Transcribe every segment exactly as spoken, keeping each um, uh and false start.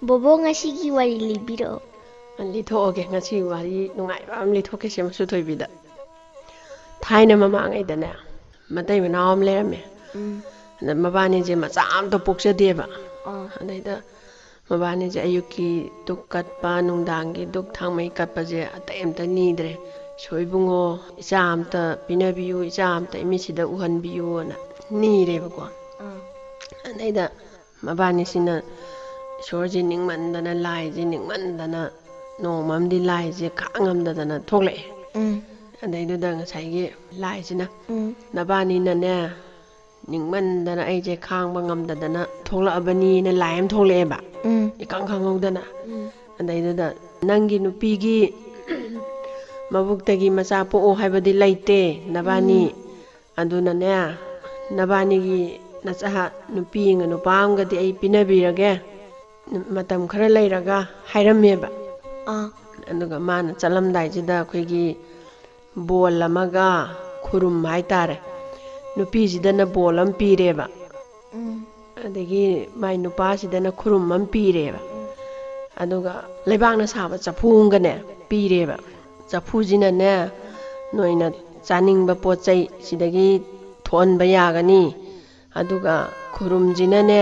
ꯕꯣꯕꯣ, ꯉꯁꯤꯒꯤ ꯋꯥꯔꯤ ꯂꯤꯕꯤꯔꯛꯑꯣ꯫ ꯂꯤꯊꯣꯛꯑꯒꯦ, ꯉꯁꯤ ꯋꯥꯔꯤ ꯅꯨꯡꯉꯥꯏꯕ ꯑꯃ ꯂꯤꯊꯣꯛꯀꯦꯁꯦ ꯃꯁꯨ ꯊꯣꯏꯕꯤꯗ꯫ ꯊꯥꯏꯅ ꯃꯃꯥꯡꯉꯩꯗꯅꯦ, ꯃꯇꯩ ꯃꯅꯥꯎ ꯑꯃ ꯂꯩꯔꯝꯃꯦ꯫ ꯎꯝ꯫ ꯑꯗ ꯃꯕꯥꯅꯤꯁꯦ ꯃꯆꯥ ꯑꯝꯇ ꯄꯣꯛꯆꯗꯦꯕ꯫ ꯑꯥ꯫ ꯑꯗꯩꯗ ꯃꯕꯥꯅꯤꯁꯦ ꯑꯌꯨꯛꯀꯤ ꯙꯨꯛ ꯀꯠꯄ, ꯅꯨꯡꯗꯥꯡꯒꯤ ꯙꯨꯛ ꯊꯥꯡꯃꯩ ꯀꯠꯄꯁꯦ ꯑꯇꯩ ꯑꯝꯇ ꯅꯤꯗ꯭ꯔꯦ꯫ "ꯏꯁꯣꯔ ꯏꯕꯨꯡꯉꯣ, ꯏꯆꯥ ꯑꯝꯇ ꯄꯤꯅꯕꯤꯌꯨ, ꯏꯆꯥ ꯑꯝꯇ ꯏꯃꯤꯠꯁꯤꯗ ꯎꯍꯟꯕꯤꯌꯨꯅ" ꯅꯤꯔꯦꯕꯀꯣ꯫ ꯑꯥ꯫ ꯑꯗꯩꯗ ꯃꯕꯥꯅꯤꯁꯤꯅ ꯏꯁꯣꯔꯁꯦ ꯅꯤꯡꯃꯟꯗꯅ, ꯂꯥꯏꯁꯦ ꯅꯤꯡꯃꯟꯗꯅ, ꯅꯣꯡꯃ ꯑꯃꯗꯤ ꯂꯥꯏꯁꯦ ꯈꯥꯡꯉꯝꯗꯗꯅ ꯊꯣꯛꯂꯛꯑꯦ꯫ ꯎꯝ꯫ ꯑꯗꯩꯗꯨꯗ ꯉꯁꯥꯏꯒꯤ ꯂꯥꯏꯁꯤꯅ, ꯎꯝ꯫ "ꯅꯕꯥꯅꯤꯅꯅꯦ, ꯅꯤꯡꯃꯟꯗꯅ ꯑꯩꯁꯦ ꯈꯥꯡꯕ ꯉꯝꯗꯗꯅ ꯊꯣꯛꯂꯛꯑꯕꯅꯤꯅ" ꯂꯥꯏ ꯑꯃ ꯊꯣꯛꯂꯛꯑꯦꯕ, ꯎꯝ꯫ ꯏꯈꯪ ꯈꯪꯍꯧꯗꯅ꯫ ꯎꯝ꯫ ꯑꯗꯩꯗꯨꯗ, "ꯅꯪꯒꯤ ꯅꯨꯄꯤꯒꯤ ꯃꯕꯨꯛꯇꯒꯤ ꯃꯆꯥ ꯄꯣꯛꯑꯣ ꯍꯥꯏꯕꯗꯤ ꯂꯩꯇꯦ, ꯅꯕꯥꯅꯤ꯫ ꯎꯝ꯫ ꯑꯗꯨꯅꯅꯦ, ꯅꯕꯥꯅꯤꯒꯤ ꯅꯆꯥ ꯅꯨꯄꯤ ꯑꯃꯒ ꯅꯨꯄꯥ ꯑꯃꯒꯗꯤ ꯑꯩ ꯄꯤꯅꯕꯤꯔꯒꯦ, ꯃꯇꯝ ꯈꯔ ꯂꯩꯔꯒ" ꯍꯥꯏꯔꯝꯃꯦꯕ꯫ ꯑꯥ꯫ ꯑꯗꯨꯒ ꯃꯥꯅ ꯆꯠꯂꯝꯗꯥꯏꯁꯤꯗ ꯑꯩꯈꯣꯏꯒꯤ ꯕꯣꯜ ꯑꯃꯒ ꯈꯨꯔꯨꯝ ꯍꯥꯏꯇꯥꯔꯦ, ꯅꯨꯄꯤꯁꯤꯗꯅ ꯕꯣꯜ ꯑꯃ ꯄꯤꯔꯦꯕ, ꯎꯝ꯫ ꯑꯗꯒꯤ ꯃꯥꯏ ꯅꯨꯄꯥꯁꯤꯗꯅ ꯈꯨꯔꯨꯝ ꯑꯃ ꯄꯤꯔꯦꯕ, ꯑꯗꯨꯒ ꯂꯩꯕꯥꯛꯅ ꯁꯥꯕ ꯆꯐꯨ ꯑꯃꯒꯅꯦ ꯄꯤꯔꯦꯕ꯫ "ꯆꯐꯨꯁꯤꯅꯅꯦ, ꯅꯣꯏꯅ ꯆꯥꯅꯤꯡꯕ ꯄꯣꯠ ꯆꯩ ꯁꯤꯗꯒꯤ ꯊꯣꯛꯍꯟꯕ ꯌꯥꯒꯅꯤ, ꯑꯗꯨꯒ ꯈꯨꯔꯨꯝꯁꯤꯅꯅꯦ,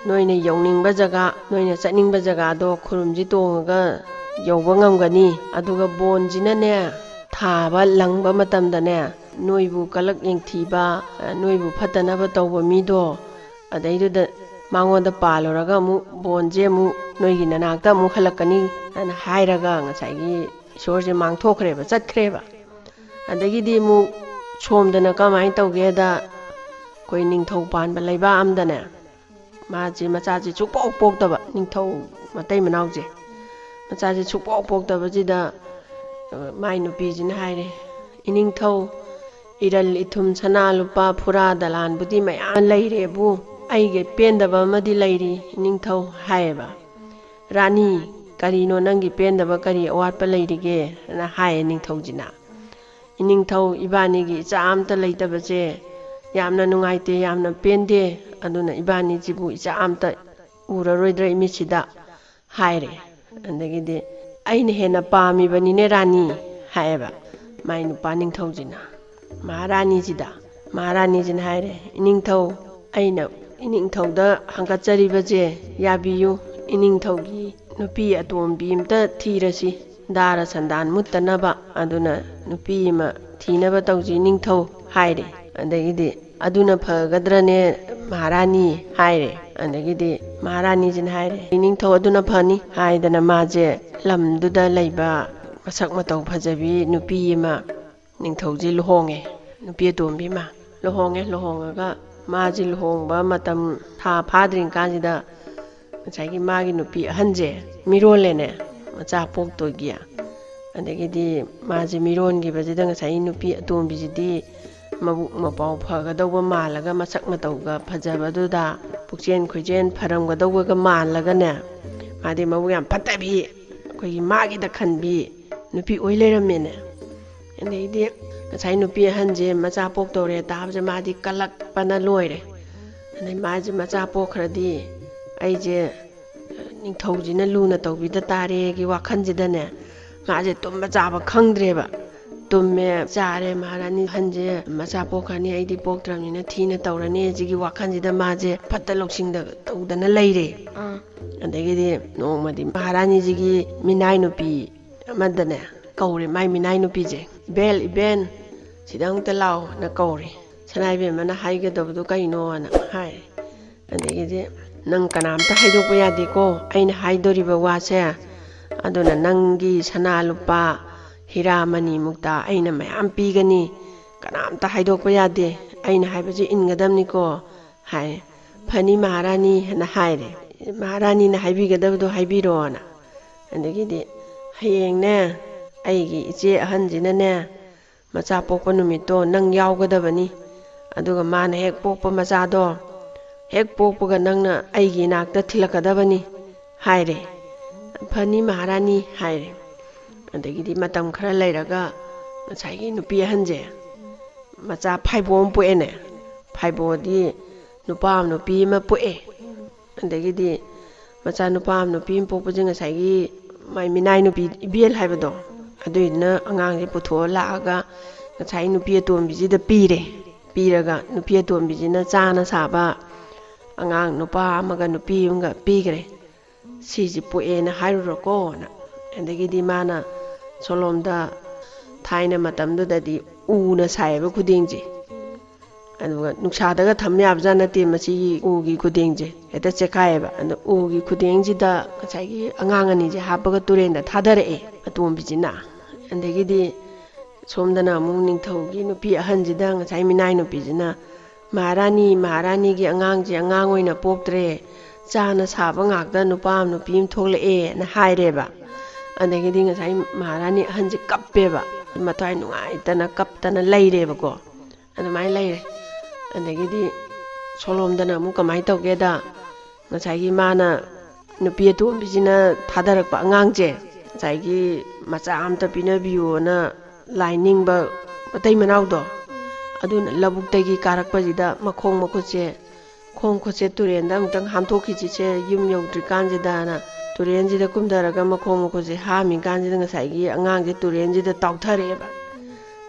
ꯅꯣꯏꯅ ꯌꯧꯅꯤꯡꯕ ꯖꯒꯥ, ꯅꯣꯏꯅ ꯆꯠꯅꯤꯡꯕ ꯖꯒꯥꯗꯣ ꯈꯨꯔꯨꯝꯁꯤ ꯇꯣꯡꯉꯒ ꯌꯧꯕ ꯉꯝꯒꯅꯤ꯫ ꯑꯗꯨꯒ ꯕꯣꯟꯁꯤꯅꯅꯦ, ꯊꯥꯕ ꯂꯪꯕ ꯃꯇꯝꯗꯅꯦ, ꯅꯣꯏꯕꯨ ꯀꯂꯛ ꯌꯦꯡꯊꯤꯕ, ꯅꯣꯏꯕꯨ ꯐꯠꯇꯅꯕ ꯇꯧꯕ ꯃꯤꯗꯣ, ꯑꯗꯩꯗꯨꯗ ꯃꯉꯣꯟꯗ ꯄꯥꯜꯂꯨꯔꯒ ꯑꯃꯨꯛ ꯕꯣꯟꯁꯦ ꯑꯃꯨꯛ ꯅꯣꯏꯒꯤ ꯅꯅꯥꯛꯇ ꯑꯃꯨꯛ ꯍꯜꯂꯛꯀꯅꯤ" ꯍꯥꯏꯅ ꯍꯥꯏꯔꯒ ꯉꯁꯥꯏꯒꯤ ꯏꯁꯣꯔꯁꯦ ꯃꯥꯡꯊꯣꯛꯈ꯭ꯔꯦꯕ, ꯆꯠꯈ꯭ꯔꯦꯕ꯫ ꯑꯗꯒꯤꯗꯤ ꯑꯃꯨꯛ ꯁꯣꯝꯗꯅ ꯀꯃꯥꯏꯅ ꯇꯧꯒꯦꯗ, ꯑꯩꯈꯣꯏ ꯅꯤꯡꯊꯧ ꯄꯥꯟꯕ ꯂꯩꯕꯥꯛ ꯑꯃꯗꯅꯦ, ꯃꯥꯁꯦ ꯃꯆꯥꯁꯦ ꯁꯨꯡꯄꯣꯛ ꯄꯣꯛꯇꯕ, ꯅꯤꯡꯊꯧ ꯃꯇꯩ ꯃꯅꯥꯎꯁꯦ꯫ ꯃꯆꯥꯁꯦ ꯁꯨꯡꯄꯣꯛ ꯄꯣꯛꯇꯕꯁꯤꯗ, ꯑ, ꯃꯥꯏ ꯅꯨꯄꯤꯁꯤꯅ ꯍꯥꯏꯔꯦ, "ꯏꯅꯤꯡꯊꯧ, ꯏꯔꯜ ꯏꯊꯨꯝ, ꯁꯅꯥ ꯂꯨꯄꯥ, ꯐꯨꯔꯥ ꯗꯂꯥꯟꯕꯨꯗꯤ ꯃꯌꯥꯝ ꯂꯩꯔꯦꯕꯨ, ꯑꯩꯒꯤ ꯄꯦꯟꯗꯕ ꯑꯃꯗꯤ ꯂꯩꯔꯤ, ꯏꯅꯤꯡꯊꯧ" ꯍꯥꯏꯌꯦꯕ꯫ "ꯔꯥꯅꯤ, ꯀꯔꯤꯅꯣ ꯅꯪꯒꯤ ꯄꯦꯟꯗꯕ, ꯀꯔꯤ ꯑꯋꯥꯠꯄ ꯂꯩꯔꯤꯒꯦ?" ꯍꯥꯏꯅ ꯍꯥꯏꯌꯦ ꯅꯤꯡꯊꯧꯁꯤꯅ꯫ "ꯏꯅꯤꯡꯊꯧ, ꯏꯕꯥꯅꯤꯒꯤ ꯏꯆꯥ ꯑꯝꯇ ꯂꯩꯇꯕꯁꯦ ꯌꯥꯝꯅ ꯅꯨꯡꯉꯥꯏꯇꯦ, ꯌꯥꯝꯅ ꯄꯦꯟꯗꯦ꯫ ꯑꯗꯨꯅ ꯏꯕꯥꯅꯤꯁꯤꯕꯨ ꯏꯆꯥ ꯑꯝꯇ ꯎꯔꯔꯣꯏꯗ꯭ꯔꯥ ꯏꯃꯤꯠꯁꯤꯗ?" ꯍꯥꯏꯔꯦ꯫ ꯑꯗꯒꯤꯗꯤ, "ꯑꯩꯅ ꯍꯦꯟꯅ ꯄꯥꯝꯃꯤꯕꯅꯤꯅꯦ ꯔꯥꯅꯤ" ꯍꯥꯏꯌꯦꯕ ꯃꯥꯏ ꯅꯨꯄꯥ ꯅꯤꯡꯊꯧꯁꯤꯅ ꯃꯍꯥꯔꯥꯅꯤꯁꯤꯗ꯫ ꯃꯍꯥꯔꯥꯅꯤꯁꯤꯅ ꯍꯥꯏꯔꯦ, "ꯏꯅꯤꯡꯊꯧ, ꯑꯩꯅ ꯏꯅꯤꯡꯊꯧꯗ ꯍꯪꯒꯠꯆꯔꯤꯕꯁꯦ ꯌꯥꯕꯤꯌꯨ꯫ ꯏꯅꯤꯡꯊꯧꯒꯤ ꯅꯨꯄꯤ ꯑꯇꯣꯝꯕꯤ ꯑꯝꯇ ꯊꯤꯔꯁꯤ, ꯗꯥꯔ ꯁꯟꯗꯥꯟ ꯃꯨꯠꯇꯅꯕ꯫ ꯑꯗꯨꯅ ꯅꯨꯄꯤ ꯑꯃ ꯊꯤꯅꯕ ꯇꯧꯁꯤ ꯏꯅꯤꯡꯊꯧ" ꯍꯥꯏꯔꯦ꯫ ꯑꯗꯒꯤꯗꯤ, "ꯑꯗꯨꯅ ꯐꯒꯗ꯭ꯔꯅꯦ ꯃꯍꯥꯔꯥꯅꯤ?" ꯍꯥꯏꯔꯦ꯫ ꯑꯗꯒꯤꯗꯤ ꯃꯍꯥꯔꯥꯅꯤꯁꯤꯅ ꯍꯥꯏꯔꯦ, "ꯏꯅꯤꯡꯊꯧ, ꯑꯗꯨꯅ ꯐꯅꯤ" ꯍꯥꯏꯗꯅ ꯃꯥꯁꯦ ꯂꯝꯗꯨꯗ ꯂꯩꯕ ꯃꯁꯛ ꯃꯇꯧ ꯐꯖꯕꯤ ꯅꯨꯄꯤ ꯑꯃ ꯅꯤꯡꯊꯧꯁꯦ ꯂꯨꯍꯣꯡꯉꯦ꯫ ꯅꯨꯄꯤ ꯑꯇꯣꯝꯕꯤ ꯑꯃ ꯂꯨꯍꯣꯡꯉꯦ꯫ ꯂꯨꯍꯣꯡꯉꯒ ꯃꯥꯁꯦ ꯂꯨꯍꯣꯡꯕ ꯃꯇꯝ ꯊꯥ ꯐꯥꯗ꯭ꯔꯤꯀꯥꯟꯁꯤꯗ ꯉꯁꯥꯏꯒꯤ ꯃꯥꯒꯤ ꯅꯨꯄꯤ ꯑꯍꯟꯁꯦ ꯃꯤꯔꯣꯜꯂꯦꯅꯦ, ꯃꯆꯥ ꯄꯣꯛꯇꯣꯏꯒꯤ꯫ ꯑꯗꯒꯤꯗꯤ ꯃꯥꯁꯦ ꯃꯤꯔꯣꯟꯈꯤꯕꯁꯤꯗ ꯉꯁꯥꯏꯒꯤ ꯅꯨꯄꯤ ꯑꯇꯣꯝꯕꯤꯁꯤꯗꯤ ꯃꯕꯨꯛ ꯃꯄꯥꯎ ꯐꯒꯗꯧꯕ ꯃꯥꯜꯂꯒ, ꯃꯁꯛ ꯃꯇꯧꯒ ꯐꯖꯕꯗꯨꯗ, ꯄꯨꯛꯆꯦꯟ ꯈꯣꯏꯖꯦꯟ ꯐꯔꯝꯒꯗꯧꯕꯒ ꯃꯥꯜꯂꯒꯅꯦ, ꯃꯥꯗꯤ ꯃꯕꯨꯛ ꯌꯥꯝ ꯐꯠꯇꯕꯤ, ꯑꯩꯈꯣꯏꯒꯤ ꯃꯥꯒꯤꯗ ꯈꯟꯕꯤ ꯅꯨꯄꯤ ꯑꯣꯏ ꯂꯩꯔꯝꯃꯦꯅꯦ꯫ ꯑꯗꯩꯗꯤ ꯉꯁꯥꯏ ꯅꯨꯄꯤ ꯑꯍꯟꯁꯦ ꯃꯆꯥ ꯄꯣꯛꯇꯧꯔꯦ ꯇꯥꯕꯁꯦ ꯃꯥꯗꯤ ꯀꯜꯂꯛꯄꯅ ꯂꯣꯏꯔꯦ꯫ ꯑꯗꯩ ꯃꯥꯁꯦ ꯃꯆꯥ ꯄꯣꯛꯈ꯭ꯔꯗꯤ ꯑꯩꯁꯦ ꯅꯤꯡꯊꯧꯁꯤꯅ ꯂꯨꯅ ꯇꯧꯕꯤꯗ ꯇꯥꯔꯦꯒꯤ ꯋꯥꯈꯜꯁꯤꯗꯅꯦ, ꯃꯥꯁꯦ ꯇꯨꯝꯕ ꯆꯥꯕ ꯈꯪꯗ꯭ꯔꯦꯕ꯫ ꯇꯨꯝꯃꯦ, ꯆꯥꯔꯦ, ꯃꯍꯥꯔꯥꯅꯤ ꯑꯍꯟꯁꯦ ꯃꯆꯥ ꯄꯣꯛꯈ꯭ꯔꯅꯤ, ꯑꯩꯗꯤ ꯄꯣꯛꯇ꯭ꯔꯕꯅꯤꯅ ꯊꯤꯅ ꯇꯧꯔꯅꯤ ꯁꯤꯒꯤ ꯋꯥꯈꯜꯁꯤꯗ ꯃꯥꯁꯦ ꯐꯠꯇ ꯂꯧꯁꯤꯡꯗ ꯇꯧꯗꯅ ꯂꯩꯔꯦ꯫ ꯑꯥ꯫ ꯑꯗꯒꯤꯗꯤ ꯅꯣꯡꯃꯗꯤ ꯃꯍꯥꯔꯥꯅꯤꯁꯤꯒꯤ ꯃꯤꯅꯥꯏ ꯅꯨꯄꯤ ꯑꯃꯗꯅꯦ ꯀꯧꯔꯦ, ꯃꯥꯏ ꯃꯤꯅꯥꯏ ꯅꯨꯄꯤꯁꯦ, "ꯏꯕꯦꯜ, ꯏꯕꯦꯟ, ꯁꯤꯗ ꯑꯃꯨꯛꯇ ꯂꯥꯛꯑꯣꯅ" ꯀꯧꯔꯦ꯫ ꯁꯅꯥ ꯏꯕꯦꯝꯃꯅ ꯍꯥꯏꯒꯗꯕꯗꯣ ꯀꯩꯅꯣꯅ ꯍꯥꯏꯔꯦ꯫ ꯑꯗꯒꯤꯗꯤ, "ꯅꯪ ꯀꯅꯥꯝꯇ ꯍꯥꯏꯗꯣꯛꯄ ꯌꯥꯗꯦꯀꯣ ꯑꯩꯅ ꯍꯥꯏꯗꯣꯔꯤꯕ ꯋꯥꯁꯦ꯫ ꯑꯗꯨꯅ ꯅꯪꯒꯤ ꯁꯅꯥ ꯂꯨꯄꯥ ꯍꯤꯔꯥ ꯃꯅꯤꯃꯨꯛꯇ ꯑꯩꯅ ꯃꯌꯥꯝ ꯄꯤꯒꯅꯤ꯫ ꯀꯅꯥꯝꯇ ꯍꯥꯏꯗꯣꯛꯄ ꯌꯥꯗꯦ꯫ ꯑꯩꯅ ꯍꯥꯏꯕꯁꯦ ꯏꯟꯒꯗꯕꯅꯤꯀꯣ" ꯍꯥꯏ꯫ "ꯐꯅꯤ ꯃꯍꯥꯔꯥꯅꯤ" ꯍꯥꯏꯅ ꯍꯥꯏꯔꯦ꯫ "ꯃꯍꯥꯔꯥꯅꯤꯅ ꯍꯥꯏꯕꯤꯒꯗꯕꯗꯣ ꯍꯥꯏꯕꯤꯔꯣꯅ"꯫ ꯑꯗꯒꯤꯗꯤ, "ꯍꯌꯦꯡꯅꯦ, ꯑꯩꯒꯤ ꯏꯆꯦ ꯑꯍꯟꯁꯤꯅꯅꯦ, ꯃꯆꯥ ꯄꯣꯛꯄ ꯅꯨꯃꯤꯠꯇꯣ ꯅꯪ ꯌꯥꯎꯒꯗꯕꯅꯤ꯫ ꯑꯗꯨꯒ ꯃꯥꯅ ꯍꯦꯛ ꯄꯣꯛꯄ ꯃꯆꯥꯗꯣ, ꯍꯦꯛ ꯄꯣꯛꯄꯒ ꯅꯪꯅ ꯑꯩꯒꯤ ꯏꯅꯥꯛꯇ ꯊꯤꯜꯂꯛꯀꯗꯕꯅꯤ" ꯍꯥꯏꯔꯦ꯫ "ꯐꯅꯤ ꯃꯍꯥꯔꯥꯅꯤ" ꯍꯥꯏꯔꯦ꯫ ꯑꯗꯒꯤꯗꯤ ꯃꯇꯝ ꯈꯔ ꯂꯩꯔꯒ ꯉꯁꯥꯏꯒꯤ ꯅꯨꯄꯤ ꯑꯍꯟꯁꯦ ꯃꯆꯥ ꯐꯥꯏꯕꯣ ꯑꯃ ꯄꯣꯛꯑꯦꯅꯦ꯫ ꯐꯥꯏꯕꯣꯗꯤ ꯅꯨꯄꯥ ꯑꯃ ꯅꯨꯄꯤ ꯑꯃ ꯄꯣꯛꯑꯦ꯫ ꯑꯗꯒꯤꯗꯤ ꯃꯆꯥꯅꯨꯄꯥ ꯑꯃ ꯅꯨꯄꯤ ꯑꯃ ꯄꯣꯛꯄꯁꯦ ꯉꯁꯥꯏꯒꯤ ꯃꯥꯏ ꯃꯤꯅꯥꯏ ꯅꯨꯄꯤ ꯏꯕꯦꯜ ꯍꯥꯏꯕꯗꯣ, ꯑꯗꯨꯏꯗꯨꯅ ꯑꯉꯥꯡꯁꯦ ꯄꯨꯊꯣꯛꯑ ꯂꯥꯛꯑꯒ ꯉꯁꯥꯏ ꯅꯨꯄꯤ ꯑꯇꯣꯝꯕꯤꯁꯤꯗ ꯄꯤꯔꯦ꯫ ꯄꯤꯔꯒ ꯅꯨꯄꯤ ꯑꯇꯣꯝꯕꯤꯁꯤꯅ ꯆꯥꯅ ꯁꯥꯕ ꯑꯉꯥꯡ ꯅꯨꯄꯥ ꯑꯃꯒ ꯅꯨꯄꯤ ꯑꯃꯒ ꯄꯤꯈ꯭ꯔꯦ꯫ "ꯁꯤꯁꯤ ꯄꯣꯛꯑꯦꯅ ꯍꯥꯏꯔꯨꯔꯣꯀꯣꯅ"꯫ ꯑꯗꯒꯤꯗꯤ ꯃꯥꯅ ꯁꯣꯂꯣꯝꯗ, ꯊꯥꯏꯅ ꯃꯇꯝꯗꯨꯗꯗꯤ ꯎꯅ ꯁꯥꯏꯌꯦꯕ ꯈꯨꯗꯦꯡꯁꯦ, ꯑꯗꯨꯒ ꯅꯨꯡꯁꯥꯗꯒ ꯊꯝ ꯌꯥꯕꯖꯥꯠ ꯅꯠꯇꯦ ꯃꯁꯤꯒꯤ ꯎꯒꯤ ꯈꯨꯗꯦꯡꯁꯦ, ꯍꯦꯛꯇ ꯆꯦꯛꯈꯥꯏꯌꯦꯕ꯫ ꯑꯗꯣ ꯎꯒꯤ ꯈꯨꯗꯦꯡꯁꯤꯗ ꯉꯁꯥꯏꯒꯤ ꯑꯉꯥꯡ ꯑꯅꯤꯁꯦ ꯍꯥꯞꯄꯒ ꯇꯨꯔꯦꯟꯗ ꯊꯥꯗꯔꯛꯑꯦ ꯑꯇꯣꯝꯕꯤꯁꯤꯅ꯫ ꯑꯗꯒꯤꯗꯤ ꯁꯣꯝꯗꯅ ꯑꯃꯨꯛ ꯅꯤꯡꯊꯧꯒꯤ ꯅꯨꯄꯤ ꯑꯍꯟꯁꯤꯗ ꯉꯁꯥꯏ ꯃꯤꯅꯥꯏ ꯅꯨꯄꯤꯁꯤꯅ, "ꯃꯍꯥꯔꯥꯅꯤ, ꯃꯍꯥꯔꯥꯅꯤꯒꯤ ꯑꯉꯥꯡꯁꯦ ꯑꯉꯥꯡ ꯑꯣꯏꯅ ꯄꯣꯛꯇ꯭ꯔꯦ, ꯆꯥꯅ ꯁꯥꯕ ꯉꯥꯛꯇ ꯅꯨꯄꯥ ꯑꯃ ꯅꯨꯄꯤ ꯑꯃ ꯊꯣꯛꯂꯛꯑꯦꯅ" ꯍꯥꯏꯔꯦꯕ꯫ ꯑꯗꯒꯤꯗꯤ ꯉꯁꯥꯏ ꯃꯍꯥꯔꯥꯅꯤ ꯑꯍꯟꯁꯦ ꯀꯞꯄꯦꯕ, ꯃꯊ꯭ꯋꯥꯏ ꯅꯨꯡꯉꯥꯏꯇꯅ ꯀꯞꯇꯅ ꯂꯩꯔꯦꯕꯀꯣ꯫ ꯑꯗꯨꯃꯥꯏꯅ ꯂꯩꯔꯦ꯫ ꯑꯗꯒꯤꯗꯤ ꯁꯣꯂꯣꯝꯗꯅ ꯑꯃꯨꯛ ꯀꯃꯥꯏꯅ ꯇꯧꯒꯦꯗ, ꯉꯁꯥꯏꯒꯤ ꯃꯥꯅ ꯅꯨꯄꯤ ꯑꯇꯣꯝꯕꯤꯁꯤꯅ ꯊꯥꯗꯔꯛꯄ ꯑꯉꯥꯡꯁꯦ, ꯉꯁꯥꯏꯒꯤ ꯃꯆꯥ ꯑꯝꯇ ꯄꯤꯅꯕꯤꯌꯣꯅ ꯂꯥꯏ ꯅꯤꯡꯕ ꯃꯇꯩ ꯃꯅꯥꯎꯗꯣ, ꯑꯗꯨꯅ ꯂꯧꯕꯨꯛꯇꯒꯤ ꯀꯥꯔꯛꯄꯁꯤꯗ ꯃꯈꯣꯡ ꯃꯈꯨꯠꯁꯦ, ꯈꯣꯡ ꯈꯨꯠꯁꯦ ꯇꯨꯔꯦꯟꯗ ꯑꯃꯨꯛꯇꯪ ꯍꯥꯝꯊꯣꯛꯈꯤꯁꯤꯁꯦ, ꯌꯨꯝ ꯌꯧꯗ꯭ꯔꯤꯀꯥꯟꯁꯤꯗꯅ ꯇꯨꯔꯦꯟꯁꯤꯗ ꯀꯨꯝꯊꯔꯒ ꯃꯈꯣꯡ ꯃꯈꯨꯠꯁꯦ ꯍꯥꯝꯃꯤꯀꯥꯟꯁꯤꯗ ꯉꯁꯥꯏꯒꯤ ꯑꯉꯥꯡꯁꯦ ꯇꯨꯔꯦꯟꯁꯤꯗ ꯇꯥꯎꯊꯔꯛꯑꯦꯕ꯫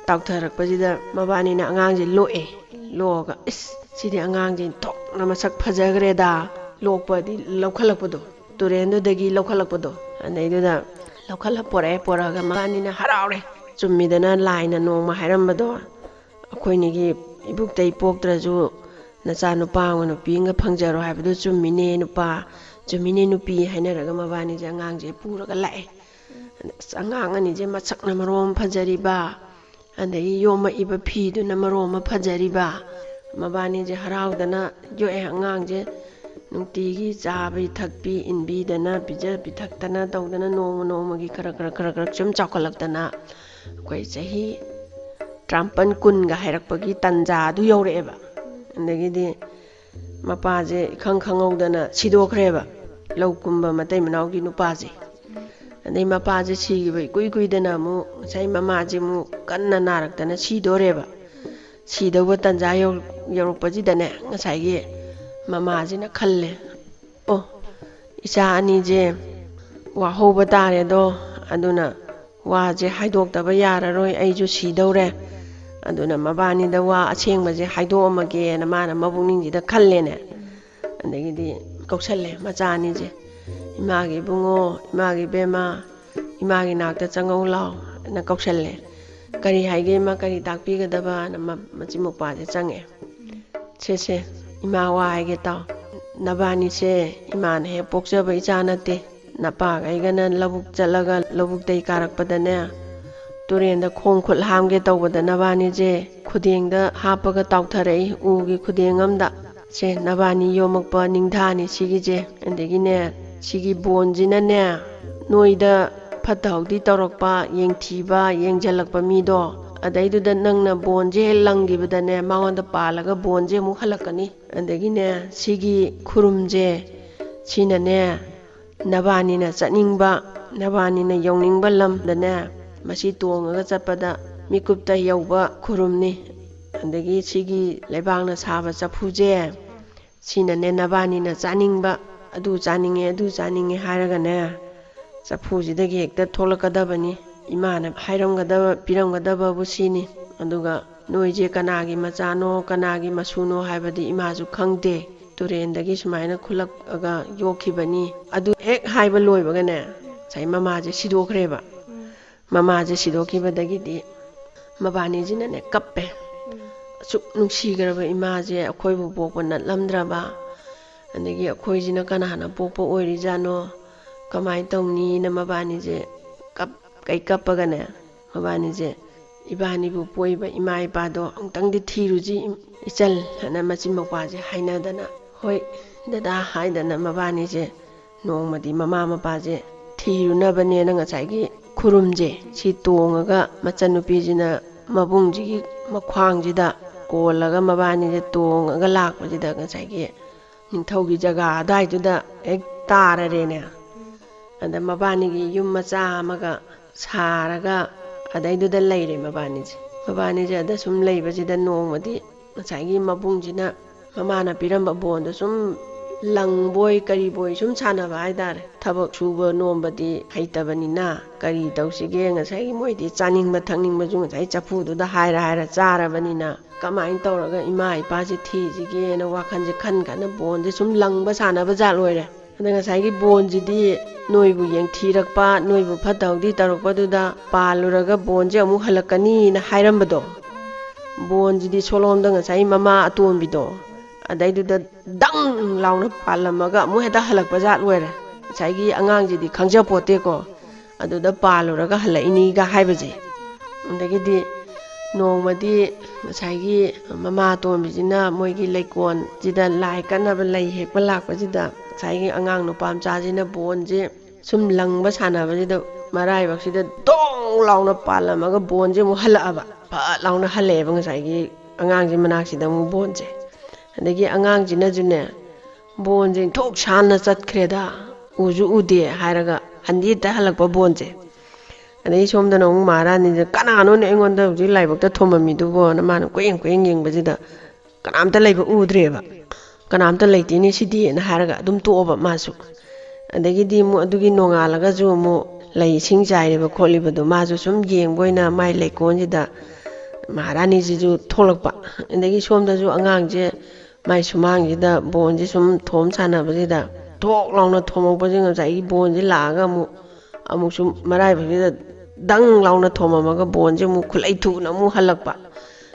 ꯇꯥꯎꯊꯔꯛꯄꯁꯤꯗ ꯃꯕꯥꯅꯤꯅ ꯑꯉꯥꯡꯁꯦ ꯂꯣꯛꯑꯦ꯫ ꯂꯣꯛꯑꯒ, "ꯏꯁ, ꯁꯤꯗꯤ ꯑꯉꯥꯡꯁꯦ ꯊꯣꯛꯅ ꯃꯁꯛ ꯐꯖꯈ꯭ꯔꯦꯗ"꯫ ꯂꯣꯛꯄꯗꯤ ꯂꯧꯈꯠꯂꯛꯄꯗꯣ, ꯇꯨꯔꯦꯟꯗꯨꯗꯒꯤ ꯂꯧꯈꯠꯂꯛꯄꯗꯣ꯫ ꯑꯗꯩꯗꯨꯗ ꯂꯧꯈꯠꯂ ꯄꯣꯔꯛꯑꯦ꯫ ꯄꯣꯔꯛꯑꯒ ꯃꯕꯥꯅꯤꯅ ꯍꯔꯥꯎꯔꯦ꯫ ꯆꯨꯝꯃꯤꯗꯅ ꯂꯥꯏꯅ ꯅꯣꯡꯃ ꯍꯥꯏꯔꯝꯕꯗꯣ, "ꯑꯩꯈꯣꯏꯅꯤꯒꯤ ꯏꯕꯨꯛꯇꯩ ꯄꯣꯛꯇ꯭ꯔꯁꯨ ꯅꯆꯥ ꯅꯨꯄꯥ ꯑꯃꯒ ꯅꯨꯄꯤ ꯑꯃꯒ ꯐꯪꯖꯔꯣ ꯍꯥꯏꯕꯗꯣ ꯆꯨꯝꯃꯤꯅꯦ ꯅꯨꯄꯥ, ꯆꯨꯝꯃꯤꯅꯦ ꯅꯨꯄꯤ" ꯍꯥꯏꯅꯔꯒ ꯃꯕꯥꯅꯤꯁꯦ ꯑꯉꯥꯡꯁꯦ ꯄꯨꯔꯒ ꯂꯥꯛꯑꯦ꯫ ꯑꯁ, ꯑꯉꯥꯡ ꯑꯅꯤꯁꯦ ꯃꯁꯛꯅ ꯃꯔꯣꯟ ꯑꯃ ꯐꯖꯔꯤꯕ, ꯑꯗꯒꯤ ꯌꯣꯝꯃꯛꯏꯕ ꯐꯤꯗꯨꯅ ꯃꯔꯣꯟ ꯑꯃ ꯐꯖꯔꯤꯕ꯫ ꯃꯕꯥꯅꯤꯁꯦ ꯍꯔꯥꯎꯗꯅ ꯌꯣꯛꯑꯦ ꯑꯉꯥꯡꯁꯦ꯫ ꯅꯨꯡꯇꯤꯒꯤ ꯆꯥꯕꯤ ꯊꯛꯄꯤ ꯏꯟꯕꯤꯗꯅ, ꯄꯤꯖ ꯄꯤꯊꯛꯇꯅ ꯇꯧꯗꯅ ꯅꯣꯡꯃ ꯅꯣꯡꯃꯒꯤ ꯈꯔ ꯈꯔ ꯈꯔ ꯈꯔ ꯁꯨꯝ ꯆꯥꯎꯈꯠꯂꯛꯇꯅ ꯑꯩꯈꯣꯏ ꯆꯍꯤ ꯇꯔꯥꯃꯥꯄꯟ ꯀꯨꯟꯒ ꯍꯥꯏꯔꯛꯄꯒꯤ ꯇꯟꯖꯥ ꯑꯗꯨ ꯌꯧꯔꯛꯑꯦꯕ꯫ ꯑꯗꯒꯤꯗꯤ ꯃꯄꯥꯁꯦ ꯏꯈꯪ ꯈꯪꯍꯧꯗꯅ ꯁꯤꯗꯣꯛꯈ꯭ꯔꯦꯕ, ꯂꯧ ꯀꯨꯝꯕ ꯃꯇꯩ ꯃꯅꯥꯎꯒꯤ ꯅꯨꯄꯥꯁꯦ꯫ ꯑꯗꯩ ꯃꯄꯥꯁꯦ ꯁꯤꯈꯤꯕ ꯏꯀꯨꯏ ꯀꯨꯏꯗꯅ ꯑꯃꯨꯛ ꯉꯁꯥꯏ ꯃꯃꯥꯁꯦ ꯑꯃꯨꯛ ꯀꯟꯅ ꯅꯥꯔꯛꯇꯅ ꯁꯤꯗꯣꯔꯦꯕ꯫ ꯁꯤꯗꯧꯕ ꯇꯟꯖꯥ ꯌꯧ-, ꯌꯧꯔꯛꯄꯁꯤꯗꯅꯦ, ꯉꯁꯥꯏꯒꯤ ꯃꯃꯥꯁꯤꯅ ꯈꯜꯂꯦ, "ꯑꯣ, "ꯏꯆꯥ ꯑꯅꯤꯁꯦ ꯋꯥꯍꯧꯕ ꯇꯥꯔꯦꯗꯣ, ꯑꯗꯨꯅ ꯋꯥꯁꯦ ꯍꯥꯏꯗꯣꯛꯇꯕ ꯌꯥꯔꯔꯣꯏ, ꯑꯩꯁꯨ ꯁꯤꯗꯧꯔꯦ, ꯑꯗꯨꯅ ꯃꯕꯥꯅꯤꯗ ꯋꯥ ꯑꯁꯦꯡꯕꯁꯦ ꯍꯥꯏꯗꯣꯛꯑꯝꯃꯒꯦꯅ" ꯃꯥꯅ ꯃꯕꯨꯛꯅꯤꯡꯁꯤꯗ ꯈꯜꯂꯦꯅꯦ꯫ ꯑꯗꯒꯤꯗꯤ ꯀꯧꯁꯜꯂꯦ ꯃꯆꯥ ꯑꯅꯤꯁꯦ, "ꯏꯃꯥꯒꯤ ꯏꯕꯨꯡꯉꯣ, ꯏꯃꯥꯒꯤ ꯕꯦꯝꯃ, ꯏꯃꯥꯒꯤ ꯅꯥꯛꯇ ꯆꯪꯉꯧ ꯂꯥꯎ" ꯍꯥꯏꯅ ꯀꯧꯁꯜꯂꯦ꯫ "ꯀꯔꯤ ꯍꯥꯏꯒꯦ ꯏꯃꯥ, ꯀꯔꯤ ꯇꯥꯛꯄꯤꯒꯗꯕꯅ?" ꯃ-, ꯃꯆꯤꯟ ꯃꯧꯄ꯭ꯋꯥꯁꯦ ꯆꯪꯉꯛꯑꯦ꯫ "ꯁꯦ ꯁꯦ, ꯏꯃꯥ ꯋꯥ ꯍꯥꯏꯒꯦ ꯇꯥꯎ꯫ ꯅꯕꯥꯅꯤꯁꯦ ꯏꯃꯥꯅ ꯍꯦꯛ ꯄꯣꯛꯆꯕ ꯏꯆꯥ ꯅꯠꯇꯦ꯫ ꯅꯄꯥꯒꯩꯒꯅ ꯂꯧꯕꯨꯛ ꯆꯠꯂꯒ ꯂꯧꯕꯨꯛꯇꯩ ꯀꯥꯔꯛꯄꯗꯅꯦ, ꯇꯨꯔꯦꯟꯗ ꯈꯣꯡ ꯈꯨꯠ ꯍꯥꯝꯒꯦ ꯇꯧꯕꯗ ꯅꯕꯥꯅꯤꯁꯦ ꯈꯨꯗꯦꯡꯗ ꯍꯥꯞꯄꯒ ꯇꯥꯎꯊꯔꯛꯏ, ꯎꯒꯤ ꯈꯨꯗꯦꯡ ꯑꯝꯗ꯫ ꯁꯦ, ꯅꯕꯥꯅꯤ ꯌꯣꯝꯃꯛꯄ ꯅꯤꯡꯊꯥꯅꯤ ꯁꯤꯒꯤꯁꯦ꯫ ꯑꯗꯒꯤꯅꯦ, ꯁꯤꯒꯤ ꯕꯣꯟꯁꯤꯅꯅꯦ, ꯅꯣꯏꯗ ꯐꯠꯇ ꯍꯥꯎꯗꯤ ꯇꯧꯔꯛꯄ, ꯌꯦꯡꯊꯤꯕ, ꯌꯦꯡꯁꯤꯜꯂꯛꯄ ꯃꯤꯗꯣ, ꯑꯗꯩꯗꯨꯗ ꯅꯪꯅ ꯕꯣꯟꯁꯦ ꯍꯦꯛ ꯂꯪꯈꯤꯕꯗꯅꯦ, ꯃꯉꯣꯟꯗ ꯄꯥꯜꯂꯒ ꯕꯣꯟꯁꯦ ꯑꯃꯨꯛ ꯍꯜꯂꯛꯀꯅꯤ꯫ ꯑꯗꯒꯤꯅꯦ, ꯁꯤꯒꯤ ꯈꯨꯔꯨꯝꯁꯦ, ꯁꯤꯅꯅꯦ, ꯅꯕꯥꯅꯤꯅ ꯆꯠꯅꯤꯡꯕ, ꯅꯕꯥꯅꯤꯅ ꯌꯧꯅꯤꯡꯕ ꯂꯝꯗꯅꯦ, ꯃꯁꯤ ꯇꯣꯡꯉꯒ ꯆꯠꯄꯗ ꯃꯤꯀꯨꯞꯇ ꯌꯧꯕ ꯈꯨꯔꯨꯝꯅꯤ꯫ ꯑꯗꯒꯤ ꯁꯤꯒꯤ ꯂꯩꯕꯥꯛꯅ ꯁꯥꯕ ꯆꯐꯨꯁꯦ, ꯁꯤꯅꯅꯦ, ꯅꯕꯥꯅꯤꯅ ꯆꯥꯅꯤꯡꯕ, ꯑꯗꯨ ꯆꯥꯅꯤꯡꯉꯦ, ꯑꯗꯨ ꯆꯥꯅꯤꯡꯉꯦ ꯍꯥꯏꯔꯒꯅꯦ, ꯆꯐꯨꯁꯤꯗꯒꯤ ꯍꯦꯛꯇ ꯊꯣꯛꯂꯛꯀꯗꯕꯅꯤ꯫ ꯏꯃꯥꯅ ꯍꯥꯏꯔꯝꯒꯗꯕ, ꯄꯤꯔꯝꯒꯗꯕꯕꯨ ꯁꯤꯅꯤ꯫ ꯑꯗꯨꯒ ꯅꯣꯏꯁꯦ ꯀꯅꯥꯒꯤ ꯃꯆꯥꯅꯣ, ꯀꯅꯥꯒꯤ ꯃꯁꯨꯅꯣ ꯍꯥꯏꯕꯗꯤ ꯏꯃꯥꯁꯨ ꯈꯪꯗꯦ꯫ ꯇꯨꯔꯦꯟꯗꯒꯤ ꯁꯨꯃꯥꯏꯅ ꯈꯨꯜꯂꯛꯑꯒ ꯌꯣꯛꯈꯤꯕꯅꯤ꯫ ꯑꯗꯨ ꯍꯦꯛ ꯍꯥꯏꯕ ꯂꯣꯏꯕꯒꯅꯦ, ꯉꯁꯥꯏ ꯃꯃꯥꯁꯦ ꯁꯤꯗꯣꯛꯈ꯭ꯔꯦꯕ꯫ ꯃꯃꯥꯁꯦ ꯁꯤꯗꯣꯛꯈꯤꯕꯗꯒꯤꯗꯤ ꯃꯕꯥꯅꯤꯁꯤꯅꯅꯦ ꯀꯞꯄꯦ꯫ ꯑꯁꯨꯛ ꯅꯨꯡꯁꯤꯈ꯭ꯔꯕ ꯏꯃꯥꯁꯦ ꯑꯩꯈꯣꯏꯕꯨ ꯄꯣꯛꯄ ꯅꯠꯂꯝꯗ꯭ꯔꯕ, ꯑꯗꯒꯤ ꯑꯩꯈꯣꯏꯁꯤꯅ ꯀꯅꯥꯅ ꯄꯣꯛꯄ ꯑꯣꯏꯔꯤꯖꯥꯠꯅꯣ, ꯀꯃꯥꯏꯅ ꯇꯧꯅꯤꯅ ꯃꯕꯥꯅꯤꯁꯦ ꯀꯞ-, ꯀꯩ ꯀꯞꯄꯒꯅꯦ, ꯃꯕꯥꯅꯤꯁꯦ, "ꯏꯕꯥꯅꯤꯕꯨ ꯄꯣꯛꯏꯕ ꯏꯃꯥ ꯏꯄꯥꯗꯣ ꯑꯃꯨꯛꯇꯪꯗꯤ ꯊꯤꯔꯨꯁꯤ ꯏꯆꯜ" ꯍꯥꯏꯅ ꯃꯆꯤꯟ ꯃꯧꯄ꯭ꯋꯥꯁꯦ ꯍꯥꯏꯅꯗꯅ, "ꯍꯣꯏ ꯗꯗꯥ" ꯍꯥꯏꯗꯅ ꯃꯕꯥꯅꯤꯁꯦ ꯅꯣꯡꯃꯗꯤ ꯃꯃꯥ ꯃꯄꯥꯁꯦ ꯊꯤꯔꯨꯅꯕꯅꯦꯅ ꯉꯁꯥꯏꯒꯤ ꯈꯨꯔꯨꯝꯁꯦ ꯁꯤ ꯇꯣꯡꯉꯒ ꯃꯆꯟꯅꯨꯄꯤꯁꯤꯅ ꯃꯕꯨꯡꯁꯤꯒꯤ ꯃꯈ꯭ꯋꯥꯡꯁꯤꯗ ꯀꯣꯜꯂꯒ ꯃꯕꯥꯅꯤꯁꯦ ꯇꯣꯡꯉꯒ ꯂꯥꯛꯄꯁꯤꯗ ꯉꯁꯥꯏꯒꯤ ꯅꯤꯡꯊꯧꯒꯤ ꯖꯒꯥ ꯑꯗꯨꯋꯥꯏꯗꯨꯗ ꯍꯦꯛ ꯇꯥꯔꯔꯦꯅꯦ꯫ ꯑꯗ ꯃꯕꯥꯅꯤꯒꯤ ꯌꯨꯝ ꯃꯆꯥ ꯑꯃꯒ ꯁꯥꯔꯒ ꯑꯗꯩꯗꯨꯗ ꯂꯩꯔꯦ ꯃꯕꯥꯅꯤꯁꯦ꯫ ꯃꯕꯥꯅꯤꯁꯦ ꯑꯗ ꯁꯨꯝ ꯂꯩꯕꯁꯤꯗ ꯅꯣꯡꯃꯗꯤ ꯉꯁꯥꯏꯒꯤ ꯃꯕꯨꯡꯁꯤꯅ ꯃꯃꯥꯅ ꯄꯤꯔꯝꯕ ꯕꯣꯟꯗꯣ ꯁꯨꯝ ꯂꯪꯕꯣꯏ ꯀꯔꯤꯕꯣꯏ ꯁꯨꯝ ꯁꯥꯟꯅꯕ ꯍꯥꯏꯇꯥꯔꯦ꯫ ꯊꯕꯛ ꯁꯨꯕ ꯅꯣꯝꯕꯗꯤ ꯍꯩꯇꯕꯅꯤꯅ ꯀꯔꯤ ꯇꯧꯁꯤꯒꯦ? ꯉꯁꯥꯏꯒꯤ ꯃꯣꯏꯗꯤ ꯆꯥꯅꯤꯡꯕ ꯊꯛꯅꯤꯡꯕꯁꯨ ꯉꯁꯥꯏ ꯆꯐꯨꯗꯨꯗ ꯍꯥꯏꯔ ꯍꯥꯏꯔ ꯆꯥꯔꯕꯅꯤꯅ, ꯀꯃꯥꯏꯅ ꯇꯧꯔꯒ ꯏꯃꯥ ꯏꯄꯥꯁꯦ ꯊꯤꯁꯤꯒꯦꯅ ꯋꯥꯈꯜꯁꯦ ꯈꯟ ꯈꯟꯅ ꯕꯣꯟꯁꯦ ꯁꯨꯝ ꯂꯪꯕ ꯁꯥꯟꯅꯕ ꯖꯥꯠ ꯑꯣꯏꯔꯦ꯫ ꯑꯗ ꯉꯁꯥꯏꯒꯤ ꯕꯣꯟꯁꯤꯗꯤ ꯅꯣꯏꯕꯨ ꯌꯦꯡꯊꯤꯔꯛꯄ, ꯅꯣꯏꯕꯨ ꯐꯠꯇ ꯍꯥꯎꯗꯤ ꯇꯧꯔꯛꯄꯗꯨꯗ ꯄꯥꯜꯂꯨꯔꯒ ꯕꯣꯟꯁꯦ ꯑꯃꯨꯛ ꯍꯜꯂꯛꯀꯅꯤꯅ ꯍꯥꯏꯔꯝꯕꯗꯣ, ꯕꯣꯟꯁꯤꯗꯤ ꯁꯣꯂꯣꯝꯗ ꯉꯁꯥꯏ ꯃꯃꯥ ꯑꯇꯣꯝꯕꯤꯗꯣ, ꯑꯗꯩꯗꯨꯗ ꯗꯪ ꯂꯥꯎꯅ ꯄꯥꯜꯂꯝꯃꯒ ꯑꯃꯨꯛ ꯍꯦꯛꯇ ꯍꯜꯂꯛꯄ ꯖꯥꯠ ꯑꯣꯏꯔꯦ꯫ ꯉꯁꯥꯏꯒꯤ ꯑꯉꯥꯡꯁꯤꯗꯤ ꯈꯪꯖꯄꯣꯠꯇꯦꯀꯣ, ꯑꯗꯨꯗ ꯄꯥꯜꯂꯨꯔꯒ ꯍꯜꯂꯛꯏꯅꯤꯒ ꯍꯥꯏꯕꯁꯦ꯫ ꯑꯗꯒꯤꯗꯤ ꯅꯣꯡꯃꯗꯤ ꯉꯁꯥꯏꯒꯤ ꯃꯃꯥ ꯑꯇꯣꯝꯕꯤꯁꯤꯅ ꯃꯣꯏꯒꯤ ꯂꯩꯀꯣꯜꯁꯤꯗ ꯂꯥꯏ ꯀꯠꯅꯕ ꯂꯩ ꯍꯦꯛꯄ ꯂꯥꯛꯄꯁꯤꯗ, ꯉꯁꯥꯏꯒꯤ ꯑꯉꯥꯡ ꯅꯨꯄꯥ ꯃꯆꯥꯁꯤꯅ ꯕꯣꯟꯁꯦ ꯁꯨꯝ ꯂꯪꯕ ꯁꯥꯟꯅꯕꯁꯤꯗ ꯃꯔꯥꯏꯕꯛꯁꯤꯗ ꯗꯣꯡ ꯂꯥꯎꯅ ꯄꯥꯜꯂꯝꯃꯒ ꯕꯣꯟꯁꯦ ꯑꯃꯨꯛ ꯍꯜꯂꯛꯑꯕ꯫ ꯐꯠ ꯂꯥꯎꯅ ꯍꯜꯂꯛꯑꯦꯕ ꯉꯁꯥꯏꯒꯤ ꯑꯉꯥꯡꯁꯤ ꯃꯅꯥꯛꯁꯤꯗ ꯑꯃꯨꯛ ꯕꯣꯟꯁꯦ꯫ ꯑꯗꯒꯤ ꯑꯉꯥꯡꯁꯤꯅꯁꯨꯅꯦ, "ꯕꯣꯟꯁꯦ ꯏꯟꯊꯣꯛ ꯁꯥꯟꯅ ꯆꯠꯈ꯭ꯔꯦꯗ, ꯎꯁꯨ ꯎꯗꯦ" ꯍꯥꯏꯔꯒ ꯍꯟꯗꯤ ꯍꯦꯛꯇ ꯍꯜꯂꯛꯄ ꯕꯣꯟꯁꯦ꯫ ꯑꯗꯩ ꯁꯣꯝꯗꯅ ꯑꯃꯨꯛ ꯃꯍꯥꯔꯥꯅꯤꯁꯦ, "ꯀꯅꯥꯅꯣꯅꯦ ꯑꯩꯉꯣꯟꯗ ꯍꯧꯖꯤꯛ ꯂꯥꯏꯕꯛꯇ ꯊꯣꯝꯃꯝꯃꯤꯗꯨꯕꯣꯅ?" ꯃꯥꯅ ꯀꯣꯏꯌꯦꯡ ꯀꯣꯏꯌꯦꯡ ꯌꯦꯡꯕꯁꯤꯗ ꯀꯅꯥꯝꯇ ꯂꯩꯕ ꯎꯗ꯭ꯔꯦꯕ꯫ "ꯀꯅꯥꯝꯇ ꯂꯩꯇꯦꯅꯦ ꯁꯤꯗꯤꯅ" ꯍꯥꯏꯔꯒ ꯑꯗꯨꯝ ꯇꯣꯛꯑꯕ ꯃꯥꯁꯨ꯫ ꯑꯗꯒꯤꯗꯤ ꯑꯃꯨꯛ ꯑꯗꯨꯒꯤ ꯅꯣꯡꯉꯥꯜꯂꯒꯁꯨ ꯑꯃꯨꯛ ꯂꯩ ꯏꯁꯤꯡ ꯆꯥꯏꯔꯤꯕ ꯈꯣꯠꯂꯤꯕꯗꯣ ꯃꯥꯁꯨ ꯁꯨꯝ ꯌꯦꯡꯕ ꯑꯣꯏꯅ ꯃꯥꯏ ꯂꯩꯀꯣꯜꯁꯤꯗ ꯃꯍꯥꯔꯥꯅꯤꯁꯤꯁꯨ ꯊꯣꯛꯂꯛꯄ꯫ ꯑꯗꯒꯤ ꯁꯣꯝꯗꯁꯨ ꯑꯉꯥꯡꯁꯦ ꯃꯥꯏ ꯁꯨꯃꯥꯡꯁꯤꯗ ꯕꯣꯟꯁꯦ ꯁꯨꯝ ꯊꯣꯝ ꯁꯥꯟꯅꯕꯁꯤꯗ ꯊꯣꯛ ꯂꯥꯎꯅ ꯊꯣꯝꯃꯛꯄꯁꯦ ꯉꯁꯥꯏꯒꯤ ꯕꯣꯟꯁꯦ ꯂꯥꯛꯑꯒ ꯑꯃꯨꯛ, ꯑꯃꯨꯛꯁꯨ ꯃꯔꯥꯏꯕꯛꯁꯤꯗ ꯗꯪ ꯂꯥꯎꯅ ꯊꯣꯝꯃꯝꯃꯒ ꯕꯣꯟꯁꯦ ꯑꯃꯨꯛ ꯈꯨꯠꯂꯩ ꯊꯨꯅ ꯑꯃꯨꯛ ꯍꯜꯂꯛꯄ꯫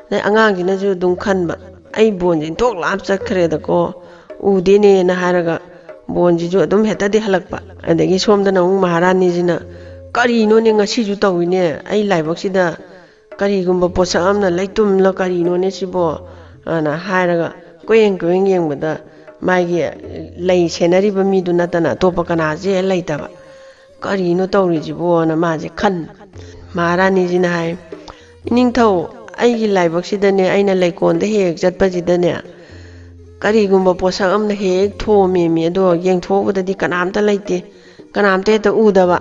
ꯑꯗꯩ ꯑꯉꯥꯡꯁꯤꯅꯁꯨ ꯑꯗꯨꯝ ꯈꯟꯕ, "ꯑꯩ ꯕꯣꯟꯁꯦ ꯏꯟꯊꯣꯛ ꯂꯥꯞ ꯆꯠꯈ꯭ꯔꯦꯗꯀꯣ, ꯎꯗꯦꯅꯦꯅ" ꯍꯥꯏꯔꯒ ꯕꯣꯟꯁꯤꯁꯨ ꯑꯗꯨꯝ ꯍꯦꯛꯇꯗꯤ ꯍꯜꯂꯛꯄ꯫ ꯑꯗꯒꯤ ꯁꯣꯝꯗꯅ ꯑꯃꯨꯛ ꯃꯍꯥꯔꯥꯅꯤꯁꯤꯅ, "ꯀꯔꯤꯅꯣꯅꯦ ꯉꯁꯤꯁꯨ ꯇꯧꯏꯅꯦ, ꯑꯩ ꯂꯥꯏꯕꯛꯁꯤꯗ ꯀꯔꯤꯒꯨꯝꯕ ꯄꯣꯠꯁꯛ ꯑꯃꯅ ꯂꯩꯇꯨꯝꯂ ꯀꯔꯤꯅꯣꯅꯦ ꯁꯤꯕꯣ?" ꯑꯅ ꯍꯥꯏꯔꯒ ꯀꯣꯏꯌꯦꯡ ꯀꯣꯏꯌꯦꯡ ꯌꯦꯡꯕꯗ ꯃꯥꯒꯤ ꯂꯩ ꯁꯦꯟꯅꯔꯤꯕ ꯃꯤꯗꯨ ꯅꯠꯇꯅ ꯑꯇꯣꯞꯄ ꯀꯅꯥꯁꯦ ꯂꯩꯇꯕ꯫ "ꯀꯔꯤꯅꯣ ꯇꯧꯔꯤꯁꯤꯕꯣꯅ" ꯃꯥꯁꯦ ꯈꯟ꯫ ꯃꯍꯥꯔꯥꯅꯤꯁꯤꯅ ꯍꯥꯏ, "ꯏꯅꯤꯡꯊꯧ, ꯑꯩꯒꯤ ꯂꯥꯏꯕꯛꯁꯤꯗꯅꯦ, ꯑꯩꯅ ꯂꯩꯀꯣꯜꯗ ꯍꯦꯛ ꯍꯦꯛ ꯆꯠꯄꯁꯤꯗꯅꯦ, ꯀꯔꯤꯒꯨꯝꯕ ꯄꯣꯠꯁꯛ ꯑꯃꯅ ꯍꯦꯛ ꯍꯦꯛ ꯊꯣꯝꯃꯦꯃꯤ, ꯑꯗꯣ ꯌꯦꯡꯊꯣꯛꯎꯕꯗꯗꯤ ꯀꯅꯥꯝꯇ ꯂꯩꯇꯦ, ꯀꯅꯥꯝꯇ ꯍꯦꯛꯇ ꯎꯗꯕ꯫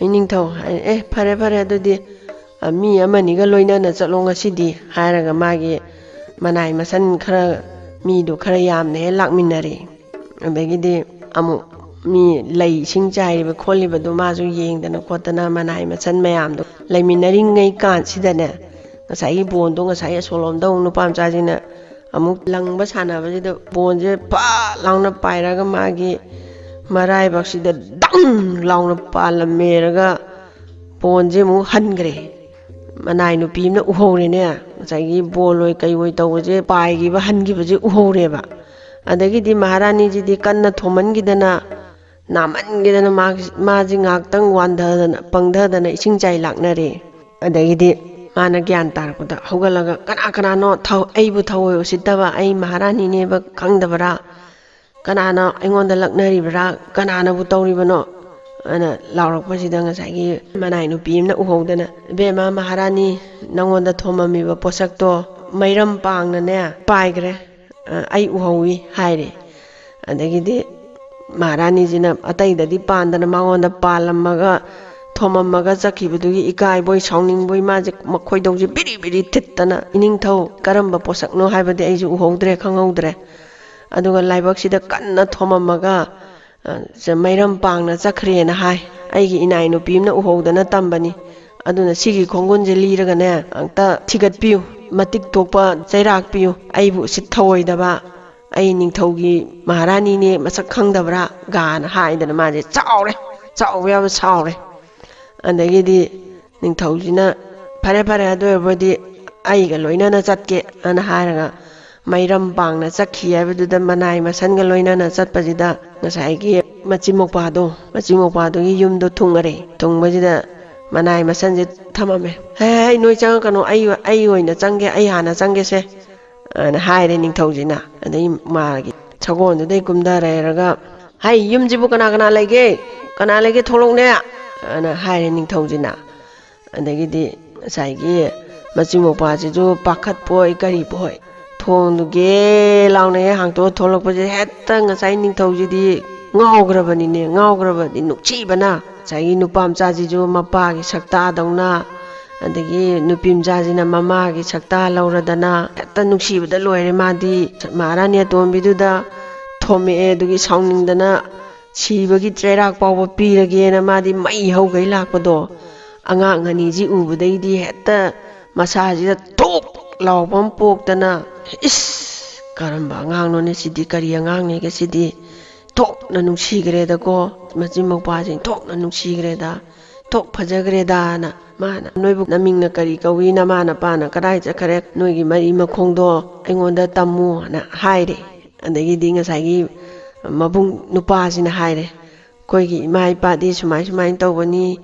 ꯏꯅꯤꯡꯊꯧ", ꯍꯥꯏ, "ꯑꯦ, ꯐꯔꯦ ꯐꯔꯦ, ꯑꯗꯨꯗꯤ, ꯑ, ꯃꯤ ꯑꯃꯅꯤꯒ ꯂꯣꯏꯅꯅ ꯆꯠꯂꯣ ꯉꯁꯤꯗꯤ" ꯍꯥꯏꯔꯒ ꯃꯥꯒꯤ ꯃꯅꯥꯏ ꯃꯁꯟ ꯈꯔ, ꯃꯤꯗꯣ ꯈꯔ ꯌꯥꯝꯅ ꯍꯦꯛ ꯂꯥꯛꯃꯤꯟꯅꯔꯦ꯫ ꯑꯗꯒꯤꯗꯤ ꯑꯃꯨꯛ ꯃꯤ ꯂꯩ ꯏꯁꯤꯡ ꯆꯥꯏꯔꯤꯕ ꯈꯣꯠꯂꯤꯕꯗꯣ ꯃꯥꯁꯨ ꯌꯦꯡꯗꯅ ꯈꯣꯠꯇꯅ ꯃꯅꯥꯏ ꯃꯁꯟ ꯃꯌꯥꯝꯗꯣ ꯂꯩꯃꯤꯟꯅꯔꯤꯉꯩ ꯀꯥꯟꯁꯤꯗꯅꯦ, ꯉꯁꯥꯏꯒꯤ ꯕꯣꯟꯗꯣ ꯉꯁꯥꯏ ꯑꯁꯣꯂꯣꯝꯗ ꯑꯃꯨꯛ ꯅꯨꯄꯥ ꯃꯆꯥꯁꯤꯡꯅ ꯑꯃꯨꯛ ꯂꯪꯕ ꯁꯥꯟꯅꯕꯁꯤꯗ ꯕꯣꯟꯁꯦ ꯐꯥ ꯂꯥꯎꯅ ꯄꯥꯏꯔꯒ ꯃꯥꯒꯤ ꯃꯔꯥꯏꯕꯛꯁꯤꯗ ꯗꯪ ꯂꯥꯎꯅ ꯄꯥꯜꯂꯝꯃꯦꯔꯒ ꯕꯣꯟꯁꯦ ꯑꯃꯨꯛ ꯍꯟꯈ꯭ꯔꯦ꯫ ꯃꯅꯥꯏ ꯅꯨꯄꯤ ꯑꯃꯅ ꯎꯍꯧꯔꯦꯅꯦ, ꯉꯁꯥꯏꯒꯤ ꯕꯣꯜ ꯑꯣꯏ ꯀꯩ ꯑꯣꯏ ꯇꯧꯕꯁꯦ ꯄꯥꯏꯈꯤꯕ ꯍꯟꯈꯤꯕꯁꯦ ꯎꯍꯧꯔꯦꯕ꯫ ꯑꯗꯒꯤꯗꯤ ꯃꯍꯥꯔꯥꯅꯤꯁꯤꯗꯤ ꯀꯟꯅ ꯊꯣꯝꯍꯟꯈꯤꯗꯅ ꯅꯥꯃꯟꯈꯤꯗꯅ ꯃꯥꯒꯤ ꯃꯥꯁꯤ ꯉꯥꯏꯍꯥꯛꯇꯪ ꯋꯥꯟꯊꯗꯅ ꯄꯪꯊꯗꯅ ꯏꯁꯤꯡ ꯆꯥꯏ ꯂꯥꯛꯅꯔꯦ꯫ ꯑꯗꯒꯤꯗꯤ ꯃꯥꯅ ꯒ꯭ꯌꯥꯟ ꯇꯥꯔꯛꯄꯗ ꯍꯧꯒꯠꯂꯒ, "ꯀꯅꯥ ꯀꯅꯥꯅꯣ ꯊꯧ- ꯑꯩꯕꯨ ꯊꯧꯑꯣꯏ ꯎꯁꯤꯠꯇꯕ, ꯑꯩ ꯃꯍꯥꯔꯥꯅꯤꯅꯦꯕ ꯈꯪꯗꯕ꯭ꯔꯥ? ꯀꯅꯥꯅ ꯑꯩꯉꯣꯟꯗ ꯂꯛꯅꯔꯤꯕ꯭ꯔꯥ? ꯀꯅꯥꯅꯕꯨ ꯇꯧꯔꯤꯕꯅꯣ?" ꯑꯅ ꯂꯥꯎꯔꯛꯄꯁꯤꯗ ꯉꯁꯥꯏꯒꯤ ꯃꯅꯥꯏ ꯅꯨꯄꯤ ꯑꯃꯅ ꯎꯍꯧꯗꯅ, "ꯏꯕꯦꯝꯃ ꯃꯍꯥꯔꯥꯅꯤ, ꯅꯪꯉꯣꯟꯗ ꯊꯣꯝꯃꯝꯃꯤꯕ ꯄꯣꯠꯁꯛꯇꯣ ꯃꯩꯔꯝ ꯄꯥꯡꯅꯅꯦ ꯄꯥꯏꯈ꯭ꯔꯦ꯫ ꯑ, ꯑꯩ ꯎꯍꯧꯏ" ꯍꯥꯏꯔꯦ꯫ ꯑꯗꯒꯤꯗꯤ ꯃꯍꯥꯔꯥꯅꯤꯁꯤꯅ ꯑꯇꯩꯗꯗꯤ ꯄꯥꯟꯗꯅ ꯃꯉꯣꯟꯗ ꯄꯥꯜꯂꯝꯃꯒ ꯊꯣꯝꯃꯝꯃꯒ ꯆꯠꯈꯤꯕꯗꯨꯒꯤ ꯏꯀꯥꯏꯕꯣꯏ ꯁꯥꯎꯅꯤꯡꯕꯣꯏ ꯃꯥꯁꯦ ꯃꯈꯣꯏꯗꯧꯁꯦ ꯕꯤꯔꯤ ꯕꯤꯔꯤ ꯊꯤꯠꯇꯅ, "ꯏꯅꯤꯡꯊꯧ, ꯀꯔꯝꯕ ꯄꯣꯠꯁꯛꯅꯣ ꯍꯥꯏꯕꯗꯤ ꯑꯩꯁꯨ ꯎꯍꯧꯗ꯭ꯔꯦ, ꯈꯪꯍꯧꯗ꯭ꯔꯦ꯫ ꯑꯗꯨꯒ ꯂꯥꯏꯕꯛꯁꯤꯗ ꯀꯟꯅ ꯊꯣꯝꯃꯝꯃꯒ, ꯑ, ꯁꯦ ꯃꯩꯔꯝ ꯄꯥꯡꯅ ꯆꯠꯈ꯭ꯔꯦꯅ" ꯍꯥꯏ꯫ "ꯑꯩꯒꯤ ꯏꯅꯥꯏ ꯅꯨꯄꯤ ꯑꯃꯅ ꯎꯍꯧꯗꯅ ꯇꯝꯕꯅꯤ꯫ ꯑꯗꯨꯅ ꯁꯤꯒꯤ ꯈꯣꯡꯒꯨꯟꯁꯦ ꯂꯤꯔꯒꯅꯦ, ꯑꯝꯇ ꯊꯤꯒꯠꯄꯤꯌꯨ, ꯃꯇꯤꯛ ꯊꯣꯛꯄ ꯆꯩꯔꯥꯛ ꯄꯤꯌꯨ꯫ ꯑꯩꯕꯨ ꯎꯁꯤꯠ ꯊꯑꯣꯏꯗꯕ, ꯑꯩ ꯅꯤꯡꯊꯧꯒꯤ ꯃꯍꯥꯔꯥꯅꯤꯅꯦ, ꯃꯁꯛ ꯈꯪꯗꯕ꯭ꯔꯥ?" ꯒꯥꯅ ꯍꯥꯏꯗꯅ ꯃꯥꯁꯦ ꯆꯥꯎꯔꯦ, ꯆꯥꯎꯕ ꯌꯥꯕ ꯁꯥꯎꯔꯦ꯫ ꯑꯗꯒꯤꯗꯤ ꯅꯤꯡꯊꯧꯁꯤꯅ, "ꯐꯔꯦ, ꯐꯔꯦ, ꯑꯗꯨ ꯑꯣꯏꯔꯕꯗꯤ ꯑꯩꯒ ꯂꯣꯏꯅꯅ ꯆꯠꯀꯦ" ꯑꯅ ꯍꯥꯏꯔꯒ ꯃꯩꯔꯝ ꯄꯥꯡꯅ ꯆꯠꯈꯤ ꯍꯥꯏꯕꯗꯨꯗ ꯃꯅꯥꯏ ꯃꯁꯟꯒ ꯂꯣꯏꯅꯅ ꯆꯠꯄꯁꯤꯗ ꯉꯁꯥꯏꯒꯤ ꯃꯆꯤꯟ ꯃꯧꯄꯥꯗꯣ, ꯃꯆꯤꯟ ꯃꯧꯄꯥꯗꯨꯒꯤ ꯌꯨꯝꯗꯣ ꯊꯨꯡꯉꯔꯦ꯫ ꯊꯨꯡꯕꯁꯤꯗ ꯃꯅꯥꯏ ꯃꯁꯟꯁꯦ ꯊꯝꯃꯝꯃꯦ꯫ "ꯍꯦ, ꯍꯦ, ꯅꯣꯏ ꯆꯪꯉꯛꯀꯅꯨ, ꯑꯩ, ꯑꯩ ꯑꯣꯏꯅ ꯆꯪꯒꯦ, ꯑꯩ ꯍꯥꯟꯅ ꯆꯪꯒꯦꯁꯦ" ꯑꯅ ꯍꯥꯏꯔꯦ ꯅꯤꯡꯊꯧꯁꯤꯅ꯫ ꯑꯗꯩ ꯃꯥꯒꯤ ꯁꯒꯣꯜꯗꯨꯗꯩ ꯀꯨꯝꯊꯔꯦꯔꯒ, "ꯍꯥꯏ, ꯌꯨꯝꯁꯤꯕꯨ ꯀꯅꯥ ꯀꯅꯥ ꯂꯩꯒꯦ? ꯀꯅꯥ ꯂꯩꯒꯦ? ꯊꯣꯛꯂꯛꯎꯅꯦ" ꯑꯅ ꯍꯥꯏꯔꯦ ꯅꯤꯡꯊꯧꯁꯤꯅ꯫ ꯑꯗꯒꯤꯗꯤ ꯉꯁꯥꯏꯒꯤ ꯃꯆꯤꯡ ꯃꯧꯄꯥꯁꯤꯁꯨ ꯄꯥꯈꯠꯄꯣꯏ ꯀꯔꯤꯕꯣꯏ ꯊꯣꯡꯗꯨ ꯒꯦ ꯂꯥꯎꯅ ꯍꯦꯛ ꯍꯥꯡꯇꯣꯛꯑ ꯊꯣꯛꯂꯛꯄꯁꯦ ꯍꯦꯛꯇ ꯉꯁꯥꯏ ꯅꯤꯡꯊꯧꯁꯤꯗꯤ ꯉꯥꯎꯈ꯭ꯔꯕꯅꯤꯅꯦ, ꯉꯥꯎꯈ꯭ꯔꯕꯗꯤ ꯅꯨꯡꯁꯤꯕꯅ꯫ ꯉꯁꯥꯏꯒꯤ ꯅꯨꯄꯥ ꯃꯆꯥꯁꯤꯁꯨ ꯃꯄꯥꯒꯤ ꯁꯛꯇꯥꯗꯧꯅ, ꯑꯗꯒꯤ ꯅꯨꯄꯤ ꯃꯆꯥꯁꯤꯅ ꯃꯃꯥꯒꯤ ꯁꯛꯇꯥ ꯂꯧꯔꯗꯅ ꯍꯦꯛꯇ ꯅꯨꯡꯁꯤꯕꯗ ꯂꯣꯏꯔꯦ꯫ ꯃꯥꯗꯤ ꯃꯍꯥꯔꯥꯅꯤ ꯑꯇꯣꯝꯕꯤꯗꯨꯗ ꯊꯣꯝꯃꯛꯑꯦ꯫ ꯑꯗꯨꯒꯤ ꯁꯥꯎꯅꯤꯡꯗꯅ ꯁꯤꯕꯒꯤ ꯆꯩꯔꯥꯛ ꯐꯥꯎꯕ ꯄꯤꯔꯒꯦꯅ ꯃꯥꯗꯤ ꯃꯩ ꯍꯧꯒꯩ ꯂꯥꯛꯄꯗꯣ, ꯑꯉꯥꯡ ꯑꯅꯤꯁꯤ ꯎꯕꯗꯩꯗꯤ ꯍꯦꯛꯇ ꯃꯁꯥꯁꯤꯗ ꯊꯣꯛ ꯂꯥꯎꯕ ꯑꯃ ꯄꯣꯛꯇꯅ, "ꯏꯁ! ꯀꯔꯝꯕ ꯑꯉꯥꯡꯅꯣꯅꯦ ꯁꯤꯗꯤ? ꯀꯔꯤ ꯑꯉꯥꯡꯅꯦꯒꯦ ꯁꯤꯗꯤ? ꯊꯣꯛꯅ ꯅꯨꯡꯁꯤꯈ꯭ꯔꯦꯗꯀꯣ, ꯃꯆꯤꯟ ꯃꯧꯄ꯭ꯋꯥꯁꯤꯡ ꯊꯣꯛꯅ ꯅꯨꯡꯁꯤꯈ꯭ꯔꯦꯗ, ꯊꯣꯛ ꯐꯖꯈ꯭ꯔꯦꯗꯥꯅ꯫ ꯃꯥꯅ, 'ꯅꯣꯏꯕꯨ ꯅꯃꯤꯡꯅ ꯀꯔꯤ ꯀꯧꯏ? ꯅꯃꯥ ꯅꯄꯥꯅ ꯀꯗꯥꯏ ꯆꯠꯈ꯭ꯔꯦ? ꯅꯣꯏꯒꯤ ꯃꯔꯤ ꯃꯈꯣꯡꯗꯣ ꯑꯩꯉꯣꯟꯗ ꯇꯝꯃꯨꯅ ꯍꯥꯏꯔꯦ꯫ ꯑꯗꯒꯤꯗꯤ ꯉꯁꯥꯏꯒꯤ ꯃꯕꯨꯡ ꯅꯨꯄꯥꯁꯤꯅ ꯍꯥꯏꯔꯦ, "ꯑꯩꯈꯣꯏꯒꯤ ꯏꯃꯥ ꯏꯄꯥꯗꯤ ꯁꯨꯃꯥꯏ ꯁꯨꯃꯥꯏꯅ ꯇꯧꯕꯅꯤ,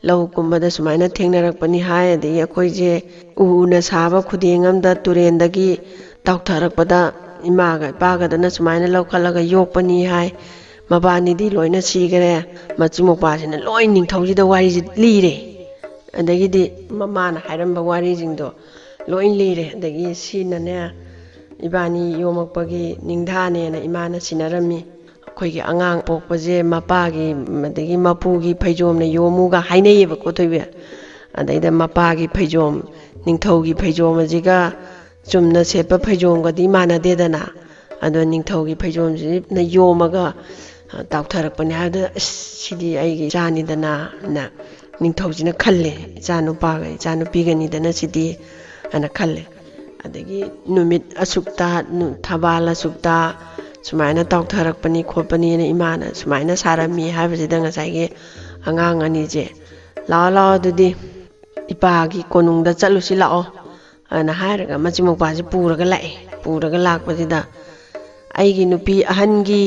ꯂꯧ ꯀꯨꯝꯕꯗ ꯁꯨꯃꯥꯏꯅ ꯊꯦꯡꯅꯔꯛꯄꯅꯤ ꯍꯥꯏ, ꯑꯗꯒꯤ ꯑꯩꯈꯣꯏꯁꯦ ꯎ ꯎꯅ ꯁꯥꯕ ꯈꯨꯗꯦꯡ ꯑꯃꯗ ꯇꯨꯔꯦꯟꯗꯒꯤ ꯇꯥꯎꯊꯔꯛꯄꯗ ꯏꯃꯥꯒ ꯏꯄꯥꯒꯗꯅ ꯁꯨꯃꯥꯏꯅ ꯂꯧꯈꯠꯂꯒ ꯌꯣꯛꯄꯅꯤ ꯍꯥꯏ꯫ ꯃꯕꯥꯅꯤꯗꯤ ꯂꯣꯏꯅ ꯁꯤꯈꯔꯦ"꯫ ꯃꯆꯤꯟ ꯃꯧꯄ꯭ꯋꯥꯁꯤꯅ ꯂꯣꯏ ꯅꯤꯡꯊꯧꯁꯤꯗ ꯋꯥꯔꯤꯁꯦ ꯂꯤꯔꯦ꯫ ꯑꯗꯒꯤꯗꯤ ꯃꯃꯥꯅ ꯍꯥꯏꯔꯝꯕ ꯋꯥꯔꯤꯁꯤꯡꯗꯣ ꯂꯣꯏ ꯂꯤꯔꯦ꯫ ꯑꯗꯒꯤ ꯁꯤꯅꯅꯦ, ꯏꯕꯥꯅꯤ ꯌꯣꯝꯃꯛꯄꯒꯤ ꯅꯤꯡꯊꯥꯅꯦꯅ ꯏꯃꯥꯅ ꯁꯤꯟꯅꯔꯝꯃꯤ꯫ ꯑꯩꯈꯣꯏꯒꯤ ꯑꯉꯥꯡ ꯄꯣꯛꯄꯁꯦ ꯃꯄꯥꯒꯤ, ꯑꯗꯒꯤ ꯃꯄꯨꯒꯤ ꯐꯩꯖꯣꯝꯅ ꯌꯣꯝꯃꯨꯒ ꯍꯥꯏꯅꯩꯌꯦꯕꯀꯣ, ꯊꯣꯏꯕꯤ꯫ ꯑꯗꯩꯗ ꯃꯄꯥꯒꯤ ꯐꯩꯖꯣꯝ, ꯅꯤꯡꯊꯧꯒꯤ ꯐꯩꯖꯣꯝ ꯑꯁꯤꯒ ꯆꯨꯝꯅ ꯁꯦꯠꯄ ꯐꯩꯖꯣꯝꯒꯗꯤ ꯃꯥꯟꯅꯗꯦꯗꯅ꯫ ꯑꯗꯣ ꯅꯤꯡꯊꯧꯒꯤ ꯐꯩꯖꯣꯝꯁꯤꯅ ꯌꯣꯝꯃꯒ, ꯑ, ꯇꯥꯎꯊꯔꯛꯄꯅꯦ ꯍꯥꯏꯕꯗꯨꯗ, "ꯑꯁ, ꯁꯤꯗꯤ ꯑꯩꯒꯤ ꯏꯆꯥꯅꯤꯗꯅ" ꯅ ꯅꯤꯡꯊꯧꯁꯤꯅ ꯈꯜꯂꯦ, "ꯏꯆꯥ ꯅꯨꯄꯥꯒ ꯏꯆꯥ ꯅꯨꯄꯤꯒꯅꯤꯗꯅ ꯁꯤꯗꯤ" ꯍꯥꯏꯅ ꯈꯜꯂꯦ꯫ ꯑꯗꯒꯤ ꯅꯨꯃꯤꯠ ꯑꯁꯨꯛꯇ, ꯅꯨ-, ꯊꯕꯥꯜ ꯑꯁꯨꯛꯇ ꯁꯨꯃꯥꯏꯅ ꯇꯥꯎꯊꯔꯛꯄꯅꯤ ꯈꯣꯠꯄꯅꯤꯅ ꯏꯃꯥꯅ ꯁꯨꯃꯥꯏꯅ ꯁꯥꯔꯝꯃꯤ ꯍꯥꯏꯕꯁꯤꯗ ꯉꯁꯥꯏꯒꯤ ꯑꯉꯥꯡ ꯑꯅꯤꯁꯦ, "ꯂꯥꯛꯑꯣ, ꯂꯥꯛꯑꯣ, ꯑꯗꯨꯗꯤ ꯏꯄꯥꯒꯤ ꯀꯣꯅꯨꯡꯗ ꯆꯠꯂꯨꯁꯤ ꯂꯥꯛꯑꯣ" ꯑꯅ ꯍꯥꯏꯔꯒ ꯃꯆꯤꯟ ꯃꯧꯄ꯭ꯋꯥꯁꯦ ꯄꯨꯔꯒ ꯂꯥꯛꯑꯦ꯫ ꯄꯨꯔꯒ ꯂꯥꯛꯄꯁꯤꯗ, "ꯑꯩꯒꯤ ꯅꯨꯄꯤ ꯑꯍꯟꯒꯤ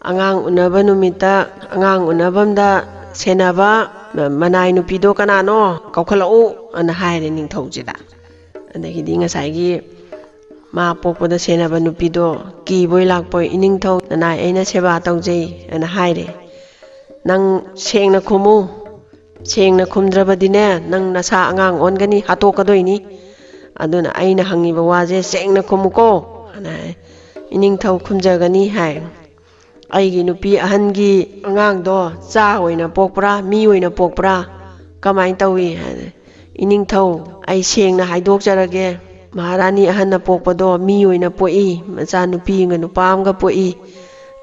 ꯑꯉꯥꯡ ꯎꯅꯕ ꯅꯨꯃꯤꯠꯇ ꯑꯉꯥꯡ ꯎꯅꯐꯝꯗ ꯁꯦꯟꯅꯕ ꯃꯅꯥꯏ ꯅꯨꯄꯤꯗꯣ ꯀꯅꯥꯅꯣ? ꯀꯧꯈꯠꯂꯛꯎ" ꯑꯅ ꯍꯥꯏꯔꯦ ꯅꯤꯡꯊꯧꯁꯤꯗ꯫ ꯑꯗꯒꯤꯗꯤ ꯉꯁꯥꯏꯒꯤ ꯃꯥ ꯄꯣꯛꯄꯗ ꯁꯦꯟꯅꯕ ꯅꯨꯄꯤꯗꯣ ꯀꯤꯕꯣꯏ ꯂꯥꯛꯄꯣꯏ, "ꯏꯅꯤꯡꯊꯧ, ꯅꯅꯥꯏ ꯑꯩꯅ ꯁꯦꯕꯥ ꯇꯧꯖꯩ" ꯑꯅ ꯍꯥꯏꯔꯦ꯫ "ꯅꯪ ꯁꯦꯡꯅ ꯈꯨꯝꯃꯨ, ꯁꯦꯡꯅ ꯈꯨꯝꯗ꯭ꯔꯕꯗꯤꯅꯦ, ꯅꯪ ꯅꯁꯥ ꯑꯉꯥꯡ ꯑꯣꯟꯒꯅꯤ, ꯍꯥꯠꯇꯣꯛꯀꯗꯣꯏꯅꯤ꯫ ꯑꯗꯨꯅ ꯑꯩꯅ ꯍꯪꯉꯤꯕ ꯋꯥꯁꯦ ꯁꯦꯡꯅ ꯈꯨꯝꯃꯨꯀꯣ" ꯑꯅ ꯍꯥꯏ꯫ "ꯏꯅꯤꯡꯊꯧ, ꯈꯨꯝꯖꯒꯅꯤ" ꯍꯥꯏ꯫ "ꯑꯩꯒꯤ ꯅꯨꯄꯤ ꯑꯍꯟꯒꯤ ꯑꯉꯥꯡꯗꯣ ꯆꯥ ꯑꯣꯏꯅ ꯄꯣꯛꯄ꯭ꯔꯥ, ꯃꯤ ꯑꯣꯏꯅ ꯄꯣꯛꯄ꯭ꯔꯥ, ꯀꯃꯥꯏꯅ ꯇꯧꯏ?" ꯍꯥꯏ꯫ "ꯏꯅꯤꯡꯊꯧ, ꯑꯩ ꯁꯦꯡꯅ ꯍꯥꯏꯗꯣꯛꯆꯔꯒꯦ, ꯃꯍꯥꯔꯥꯅꯤ ꯑꯍꯟꯅ ꯄꯣꯛꯄꯗꯣ ꯃꯤ ꯑꯣꯏꯅ ꯄꯣꯛꯏ, ꯃꯆꯥ ꯅꯨꯄꯤ ꯑꯃꯒ ꯅꯨꯄꯥ ꯑꯃꯒ ꯄꯣꯛꯏ꯫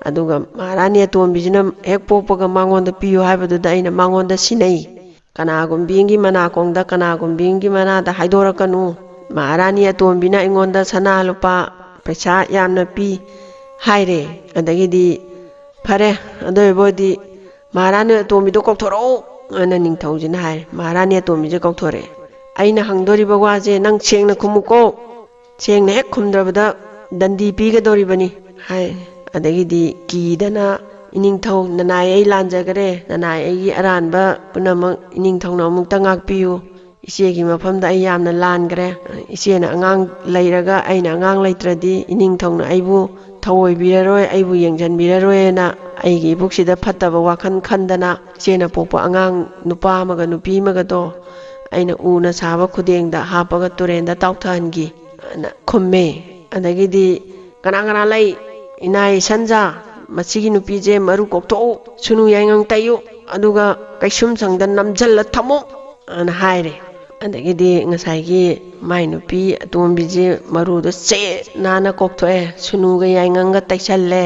ꯑꯗꯨꯒ ꯃꯍꯥꯔꯥꯅꯤ ꯑꯇꯣꯝꯕꯤꯁꯤꯅ ꯍꯦꯛ ꯄꯣꯛꯄꯒ ꯃꯉꯣꯟꯗ ꯄꯤꯌꯨ ꯍꯥꯏꯕꯗꯨꯗ ꯑꯩꯅ ꯃꯉꯣꯟꯗ ꯁꯤꯟꯅꯩ꯫ "ꯀꯅꯥꯒꯨꯝꯕꯤ ꯑꯃꯒꯤ ꯃꯅꯥꯀꯣꯡꯗ, ꯀꯅꯥꯒꯨꯝꯕꯤ ꯑꯃꯒꯤ ꯃꯅꯥꯗ ꯍꯥꯏꯗꯣꯔꯛꯀꯅꯨ꯫ ꯃꯍꯥꯔꯥꯅꯤ ꯑꯇꯣꯝꯕꯤꯅ ꯑꯩꯉꯣꯟꯗ ꯁꯅꯥ ꯂꯨꯄꯥ, ꯄꯩꯁꯥ ꯌꯥꯝꯅ ꯄꯤ" ꯍꯥꯏꯔꯦ꯫ ꯑꯗꯒꯤꯗꯤ, "ꯐꯔꯦ, ꯑꯗꯨ ꯑꯣꯏꯕ ꯑꯣꯏꯗꯤ ꯃꯍꯥꯔꯥꯅꯤ ꯑꯇꯣꯝꯕꯤꯗꯣ ꯀꯧꯊꯣꯔꯛꯎ" ꯑꯅ ꯅꯤꯡꯊꯧꯁꯤꯅ ꯍꯥꯏꯔꯦ꯫ ꯃꯍꯥꯔꯥꯅꯤ ꯑꯇꯣꯝꯕꯤꯁꯦ ꯀꯧꯊꯣꯔꯛꯑꯦ꯫ "ꯑꯩꯅ ꯍꯪꯗꯣꯔꯤꯕ ꯋꯥꯁꯦ ꯅꯪ ꯁꯦꯡꯅ ꯈꯨꯝꯃꯨꯀꯣ꯫ ꯁꯦꯡꯅ ꯍꯦꯛ ꯈꯨꯝꯗ꯭ꯔꯕꯗ ꯗꯟꯗꯤ ꯄꯤꯒꯗꯧꯔꯤꯕꯅꯤ" ꯍꯥꯏ꯫ ꯑꯗꯒꯤꯗꯤ ꯀꯤꯗꯅ, "ꯏꯅꯤꯡꯊꯧ, ꯅꯅꯥꯏ ꯑꯩ ꯂꯥꯟꯖꯈ꯭ꯔꯦ, ꯅꯅꯥꯏ ꯑꯩꯒꯤ ꯑꯔꯥꯟꯕ ꯄꯨꯝꯅꯃꯛ ꯏꯅꯤꯡꯊꯧꯅ ꯑꯃꯨꯛꯇ ꯉꯥꯛꯄꯤꯌꯨ꯫ ꯏꯆꯦꯒꯤ ꯃꯐꯝꯗ ꯑꯩ ꯌꯥꯝꯅ ꯂꯥꯟꯈ꯭ꯔꯦ꯫ ꯏꯆꯦꯅ ꯑꯉꯥꯡ ꯂꯩꯔꯒ ꯑꯩꯅ ꯑꯉꯥꯡ ꯂꯩꯇ꯭ꯔꯗꯤ ꯏꯅꯤꯡꯊꯧꯅ ꯑꯩꯕꯨ ꯊꯧꯑꯣꯏꯕꯤꯔꯔꯣꯏ, ꯑꯩꯕꯨ ꯌꯦꯡꯁꯤꯟꯕꯤꯔꯔꯣꯏꯅ ꯑꯩꯒꯤ ꯏꯕꯨꯛꯁꯤꯗ ꯐꯠꯇꯕ ꯋꯥꯈꯜ ꯈꯟꯗꯅ ꯏꯆꯦꯅ ꯄꯣꯛꯄ ꯑꯉꯥꯡ ꯅꯨꯄꯥ ꯑꯃꯒ ꯅꯨꯄꯤ ꯑꯃꯒꯗꯣ ꯑꯩꯅ ꯎꯅ ꯁꯥꯕ ꯈꯨꯗꯦꯡꯗ ꯍꯥꯞꯄꯒ ꯇꯨꯔꯦꯟꯗ ꯇꯥꯎꯊꯍꯟꯈꯤ" ꯑꯅ ꯈꯨꯝꯃꯦ꯫ ꯑꯗꯒꯤꯗꯤ, "ꯀꯅꯥ ꯀꯅꯥ ꯂꯩ? ꯏꯅꯥꯏ ꯁꯟꯖꯥ, ꯃꯁꯤꯒꯤ ꯅꯨꯄꯤꯁꯦ ꯃꯔꯨ ꯀꯣꯛꯊꯣꯛꯎ, ꯁꯨꯅꯨ ꯌꯥꯏꯉꯪ ꯇꯩꯌꯨ, ꯑꯗꯨꯒ ꯀꯩꯁꯨꯝ ꯁꯪꯗ ꯅꯝꯁꯤꯜꯂ ꯊꯝꯃꯨ" ꯑꯅ ꯍꯥꯏꯔꯦ꯫ ꯑꯗꯒꯤꯗꯤ ꯉꯁꯥꯏꯒꯤ ꯃꯥꯏ ꯅꯨꯄꯤ ꯑꯇꯣꯝꯕꯤꯁꯦ ꯃꯔꯨꯗꯣ ꯆꯦꯠ ꯅꯥꯟꯅ ꯀꯣꯛꯊꯣꯛꯑꯦ, ꯁꯨꯅꯨꯒ ꯌꯥꯏꯉꯪꯒ ꯇꯩꯁꯜꯂꯦ,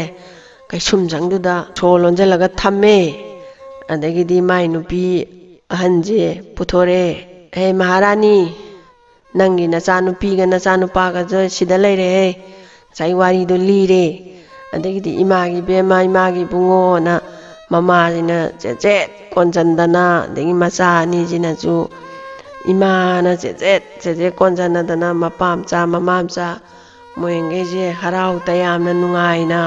ꯀꯩꯁꯨꯝ ꯁꯪꯗꯨꯗ ꯁꯣ ꯂꯣꯟꯁꯤꯜꯂꯒ ꯊꯝꯃꯦ꯫ ꯑꯗꯒꯤꯗꯤ ꯃꯥꯏ ꯅꯨꯄꯤ ꯑꯍꯟꯁꯦ ꯄꯨꯊꯣꯔꯛꯑꯦ꯫ "ꯍꯦ ꯃꯍꯥꯔꯥꯅꯤ, ꯅꯪꯒꯤ ꯅꯆꯥꯅꯨꯄꯤꯒ ꯅꯆꯥꯅꯨꯄꯥꯒꯁꯨ ꯁꯤꯗ ꯂꯩꯔꯦꯍꯦ", ꯉꯁꯥꯏ ꯋꯥꯔꯤꯗꯣ ꯂꯤꯔꯦ꯫ ꯑꯗꯒꯤꯗꯤ "ꯏꯃꯥꯒꯤ ꯕꯦꯝꯃ, ꯏꯃꯥꯒꯤ ꯏꯕꯨꯡꯉꯣꯅ" ꯃꯃꯥꯁꯤꯅ ꯆꯦꯠ ꯆꯦꯠ ꯀꯣꯟꯁꯤꯟꯗꯅ, ꯑꯗꯒꯤ ꯃꯆꯥ ꯑꯅꯤꯁꯤꯅꯁꯨ ꯏꯃꯥꯅ ꯆꯦꯠ ꯆꯦꯠ ꯆꯦꯠ ꯆꯦꯠ ꯀꯣꯟꯁꯤꯟꯅꯗꯅ, ꯃꯄꯥ ꯃꯆꯥ ꯃꯃꯥ ꯃꯆꯥ ꯃꯣꯏꯈꯩꯁꯦ ꯍꯔꯥꯎ ꯇꯌꯥꯝꯅ ꯅꯨꯡꯉꯥꯏꯅ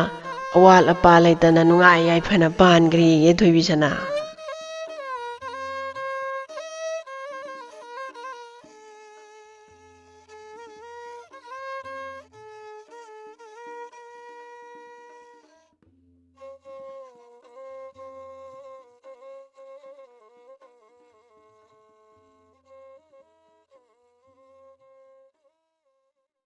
ꯑꯋꯥꯠ ꯑꯄꯥ ꯂꯩꯇꯅ ꯅꯨꯡꯉꯥꯏ ꯌꯥꯏꯐꯅ ꯄꯥꯟꯈ꯭ꯔꯦꯌꯦ ꯊꯣꯏꯕꯤꯁꯅꯥ꯫